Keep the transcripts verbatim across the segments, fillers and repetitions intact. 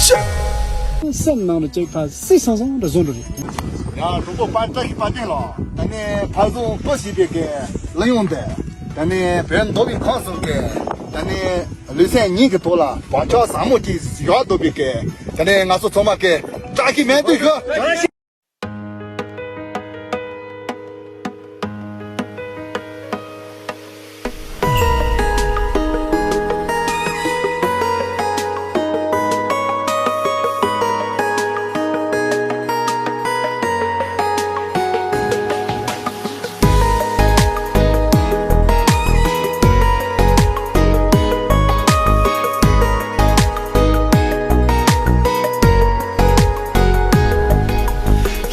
སེམས་ནང་དུ་གཅིག་ཕ་སི་སང་སང་འདྲ་བཟོ་འགྲོ་རེད། ཡང་གྲོགས་པོ་པ་བཀྲ་ཤིས་དཔལ་ལྡན་ལགས། ད་ནི་ཕ་བཟང་པོ་ཞེས་པའི་གི་གླུ་དབྱངས་དེ། ད་ནི་བོད་མདོ་དབུས་ཁམས་གསུམ་གི་ད་ནི་ལུས་སེམས་གཉིས་ཀྱི་ཐོག་ལ་བག་ཆགས་ཟབ་མོ་ཅིག་བཞག་འདུག་པའི་གི། ད་ནི་ང་ཚོ་ཚང་མ་གི་བཀྲ་ཤིས་སྨོན་འདུན་ཞུ།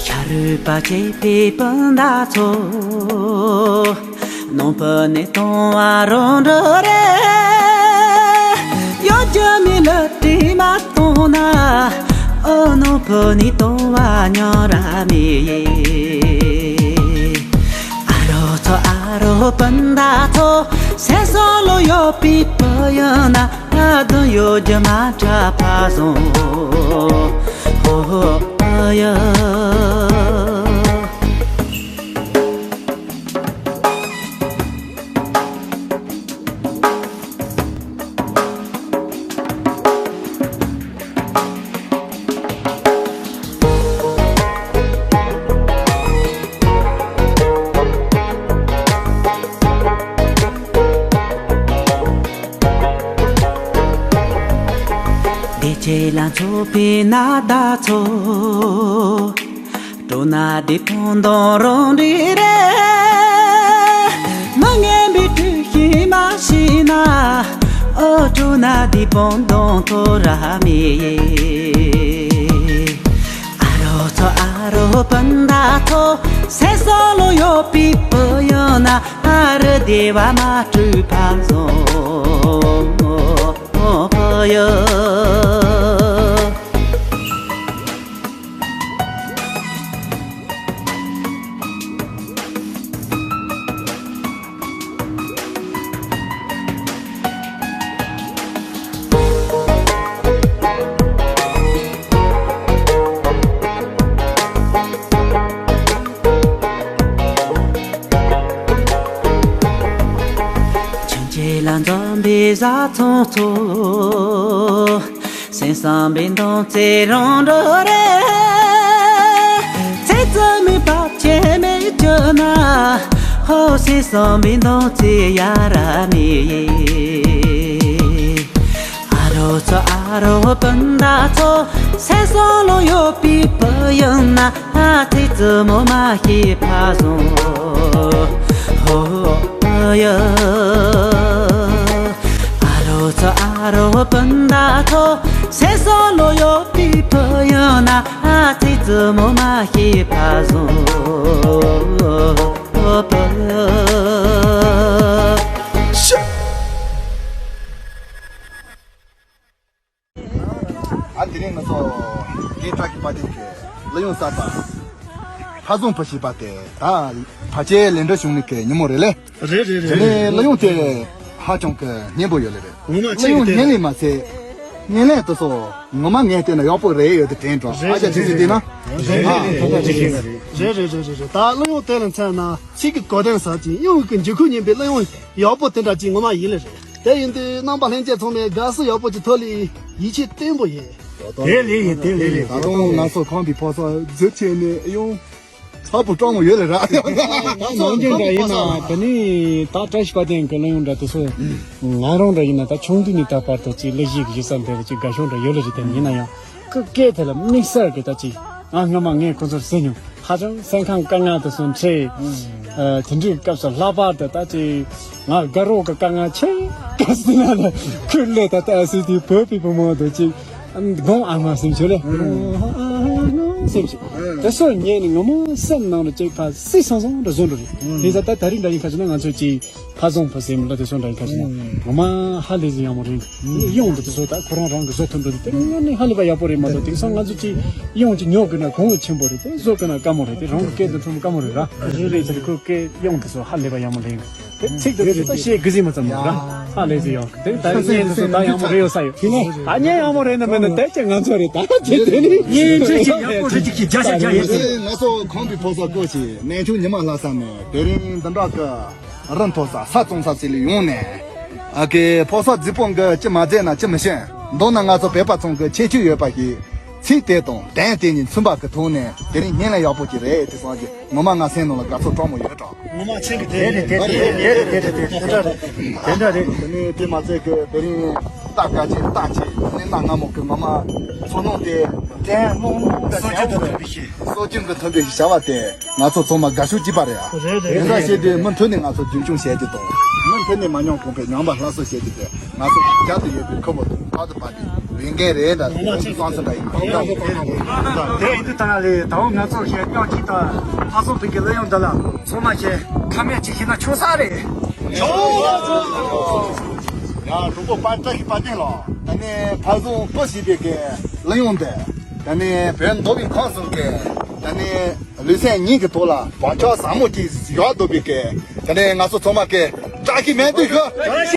ཤ་རུས་པ་བཅད་པའི་སྤུན་ཟླ་ཚོ། ནང་ཕུ་ནས་གཏོང་བ་རང་འགྲོ་རེད། གཡོ་སྒྱུ་མའི་ལུས་དྲི་མ་གཏོང་ན། ཨོ་ནང་ཕུ་ནས་གཏོང་བ་ཉམས་ར་མེད། ཨ་རོ་ཚོ་ཨ་རོ་སྤུན་ཟླ་ཚོ། སེམས་སོ་ལོ་ཡོད་པའི་བུ་ཡིན་ན། ཨ་དུ་ཡོད་རྒྱུ་མ་འདྲ་ཕ་བཟང་། ཧོ་ཧོ་ཨ་ཡ། བདེ་སྐྱིད་ལ་འཚོགས་པའི་ན་ཟླ་ཚོ། སྤྲོ་ན་བདེ་སྤུན་ཟླ་རང་འདྲ་རེད། མི་ངན་པའི་དྲི་ཞིམ་མ་ཤེས་ན། ཨོ་སྤྲོ་ན་བདེ་སྤུན་ཟླ་ཐོ་ར་མེད། ཨ་རོ་ཚོ་ཨ་རོ་སྤུན་ཟླ་ཚོ། སེམས་སོ་ལོ་ཡོད་པའི་བུ་ཡིན་ན། ཨ་རི་བདེ་བ་མ་སྤྲོད་ཕ་བཟང་བུ་ཡིན། ཆུང་སྐྱེས་ལ་འཛོམས་པའི་བཟའ་ཚང་ཚོ། སེམས་བསམ་པའི་མདུང་རྩེ་རང་འགྲོ་རེད། ཚེ་བཙུན་མོའི་བབ་ཆེན་མེད་རྒྱུ་ན། ཧོ་སེམས་བསམ་པའི་མདུང་རྩེ་ཡ་ར་མེད། ཨ་རོ་ཚོ་ཨ་རོ་སྤུན་ཟླ་ཚོ། སེམས་བསམ་བློ་ཡོད་པའི་བུ་ཡིན་ན། ཨ་ཚེ་བཙུན་མོ་མ་ཤེས་ཕ་བཟང་། ཧོ་ཡ། ཨ་རོ་ཚོ་ཨ་རོ་སྤུན་ཟླ་ཚོ། སེམས་བསམ་བློ་ཡོད་པའི་བུ་ཡིན་ན། ཨ་ཚེ་བཙུན་མོ་མ་ཤེས་ཕ་བཟང་། ཨ་དེ་རིང་ང་ཚོ་རྒན་བཀྲ་ཤིས་དཔལ་ལྡན་གྱི་གླུ་དབྱངས་གསར་པ་ཕ་བཟང་བུ་ཞེས་པ་དེ་ད་བར་ཆད་ལས་འགྲོ་བྱུང་ནས་ཀྱི་ཉིན་མོ་རེད་ལེ། རེད་རེད། དེ་རེད་ནས་གླུ་དབྱངས་དེ་ཧ་ཅང་གི་སྙན་པོ་ཡོད་ལེ་རེད། ངོ་མ་གླུ་ཆེ་གི་དེ་དབྱངས་སྙན་ལས་མ་ཚད་སྙན་ལས་དེ་ཚོ་ངོ་མ་ངས་བལྟས་ན་ཡག་པོ་རེད་ཡོད་དེ་དྲན་འགྲོ། རེད་ཨ་ཅག་རེད་ཅིག་ཅིག་བལྟས་ན། རེད་རེད་རེད་རེད། རེད་རེད་རེད་རེད། ད་གླུ་དབྱངས་དེ་ལ་མཚོན་ན་ཚིག་གི་གོ་དོན་ཟབ་ཅིང་དབྱངས་ཀྱི་འཇུག་ཁུངས་སྙན་པའི་གླུ་དབྱངས་ཡག་པོ་དེ་འདྲ་ཅིག་ངོ་མ་ཡིན་ལེ་རེད། དེ་ཡིན་དུས་རྣམ་པ་ལྷན་རྒྱས་ཚང་མས་དགའ་བསུ་ཡག་པོ་ཅིག་ཐོབ་ལེ་ཡིད་ཆེས་བརྟན་པོ་ཡིན། དེ་ལེ་ཡིན་དེ་ལེ་ཡིན། ད་དུང་ང་ཚོ་ཁམས་པའི་ཕོ་གསར་འཛུལ་བྱས་ནས་གཡུང་ཚ་པོ་སྤྲང་མོ་ཡོད་ལེ་ར། ནང་རྒྱུན་འདྲ་ཡིན་ན་དེ་ནི་ད་བཀྲ་ཤིས་དཔལ་ལྡན་གྱི་གླུ་དབྱངས་འདྲ་དེ་ཚོ་ང་རང་འདྲ་ཡིན་ན་ད་ཆུང་དུས་ནས་ད་བར་དུ་ཅིག་གླུ་གཞས་ཀྱི་གཞི་རྩ་འདི་ལ་ཅིག་དགའ་ཞོར་འདྲ་ཡོད་ལེ་རེད། དེ་ཡིན་ན་ཡང་ཁོ་སྐད་དེ་ལ་དམིགས་བསལ་གྱི་ད་ཅིག་ང་སྔ་མ་ངས་ཁོ་ཚོར་གཟིགས་མྱོང་། ཧ་ཅང་སེམས་ཁམས་དཀའ་ངལ་དུ་སོང་ཚེ། ཨ་དེ་འདྲའི་སྐབས་སུ་ལྷག་པར་དུ་ད་ཅིག་ང་དགའ་རོགས་ཀྱི་དཀའ་ངལ་ཆེ་ག་ཟེར་ན་ལ་ཁོས་ལས་ད་ལྟ་ཨ་སི་དེ་བོད་པའི་བུ་མོ་དུ་ཅིག་དགོང་ཨ་མ་སེམས་ཆོས་ལེ་སེམས་ཆོས་དེ་སོ་ཉན་ནས་ངོ་མ་སེམས་ནང་དུ་ཅིག་ཕ་སི་སང་སང་འདྲ་བཟོ་འགྲོ་རེད། དེ་ས་ད་ད་རིང་འདྲ་ཡིན་ཁ་ཆུ་ན་ང་ཚོས་ཅིག་ཕ་བཟང་བུ་སེམས་ལ་དེ་སོང་འདྲ་ཡིན་ཁ་ཆུ་ན་ངོ་མ་ཧ་ལས་ཟིན་ཡག་མོ་རེད། དབྱངས་འདི་ཚོ་ད་ཁོ་རང་རང་གི་བཟོ་ཐུབ་འདུག་དེ་ནི་ཧ་ལས་པ་ཡག་པོ་རེད་མ་གཏོགས་དེང་སང་ང་ཚོ་ཅིག་དབྱངས་ཅིག་ཉོ་དགོས་ན་གོང་གི་ཆེན་པོ་རེད། དེ་བཟོ་དགོས་ན་དཀའ་མོ་རེད། དེ་རང་གི་སྐད་དུ་འཁྲུངས་དཀའ་མོ་རེད་ར། རེད་རེད། ཚེ་ཁོའི་སྐད་དབྱངས་དེ་ཚོ་ཧ་ལས་པ་ཡག་མོ་རེད། ཚིག་དེ་ཚོ་བཤད་དགོས་ཟིན་མ་ཙམ་ར། ཧ་ལས་ཟིན་ཡོང་། དེ་ལྟར་བརྙན་དེ་ཚོ་ད་ཡག་པོ་རེད་ཡོད་ས་ཡོད། ད་བརྙན་ཡག་པོ་རེད་ན་མེད་ན་དེ་ཀྱང་ང་ཚོ་རེད། ད་དེ་དེ་ནི་བརྙན་ཁྲིད་ཀྱི་ཡག་པོ་རེད་ཅིག་གི་བརྒྱ་ཆ་བརྒྱ་ཡིན། ང་ཚོ་ཁམས་པའི་ཕོ་གསར་སྐོར་ཞིག་གནས་ཆུང་ཉི་མ་ལྷ་ས་ནས་དེ་རིང་འདི་འདྲ་གི་རི་མཐོ་ས་ས་བཙོང་ས་ཟིག་ལ་ཡོང་ནས། ཨ་ཀེ་ཕོ་གསར་རྫིག་པོ་གི་ཅི་མ་མཛད་ན་ཅི་མི་ཤེས། མདོར་ན་ང་ཚོ་བོད་པ་ཚང་གི་ཁྱད་ཆོས་ཡོད་པ་ཞིག་ཚིག་དེ་དང་དོན་དེ་གཉིས་མཚུངས་པ་གི་ཐོག་ནས་དེ་རིང་བརྙན་ལ་ཡག་པོ་ཅིག་རེད་དེ་བསམ་གི། ངོ་མ་ང་སེམས་ནང་ལ་དགའ་ཚོར་སྤྲང་མོ་ཡོད་དྲ། ངོ་མ་ཆེན་གི་དེ་རེད། དེ་རེད། དེ་རེད། དེ་རེད། དེ་འདྲ་རེད། དེ་འདྲ་རེད། དེ་ནས་དེ་མ་ཚད་གི་དེ་རིང་རྟ་དགའ་ཆེ་རྟ་ཆེ་གནས་སྟངས་སྔ་མོ་གི་ངོ་མ་ཚོ་ནང་དེ་དྲན་སྣང་དང་སྲོལ་རྒྱུན་དུ་ཐོན་པའི་ཤེས། སྲོལ་རྒྱུན་གི་ཐོན་པའི་བྱ་བ་དེ་ང་ཚོ་ཚང་མ་དགའ་ཤོས་གཅིག་པ་རེད་ཨ། རེད་རེད། དེ་འདྲ་བྱས་ཏེ་མུ་མཐུད་ནས་ང་ཚོ་རྒྱུན་འཁྱོངས་བྱས་ཏེ་དང་མུ་མཐུད་ནས་མ་ཉམས་གོང་འཕེལ་ཉམས་པ་སླར་གསོ་བྱས་ཏེ་དེ། ང་ཚོ་རྒྱ་དུ་ཡོད་པའི་ཁུ་བོ་དང་ཕ་དུ་བ་དེ་ཡོད་མཁན་རེད་ད། དེ་ཚོ་གཙང་སེམས་འདྲ་ཡིན་པ་འདྲ་ཡིན། དེ་ཡིན་དུས་ད་ལས་ད་འོ་ང་ཚོ་གཞན་ཀྱང་ཅིག་དང་ལྷ་ས་བོད་ཀྱི་གླུ་དབྱངས་འདི་ལ་ཚང་མ་གཞན་ཁ་མེད་ཅིག་ཤེས་ན་ཆོག་ས་རེད། ཡ་གྲོགས་པོ་པ་བཀྲ་ཤིས་དཔལ་ལྡན་ལགས། ད་ནི་ཕ་བཟང་བུ་ཞེས་པའི་གི་གླུ་དབྱངས་འདི་ད་ནི་བོད་མདོ་དབུས་ཁམས་གསུམ་གི་ད་ནི་ལུས་སེམས་གཉིས་ཀྱི་ཐོག་ལ་བག་ཆགས་ཟབ་མོ་ཅིག་ཡོད་འདུག་པའི་གི་ད་ནི་ང་ཚོ་ཚང་མ་གི་བཀྲ་ཤིས་སྨོན་འདུན་ཞུ།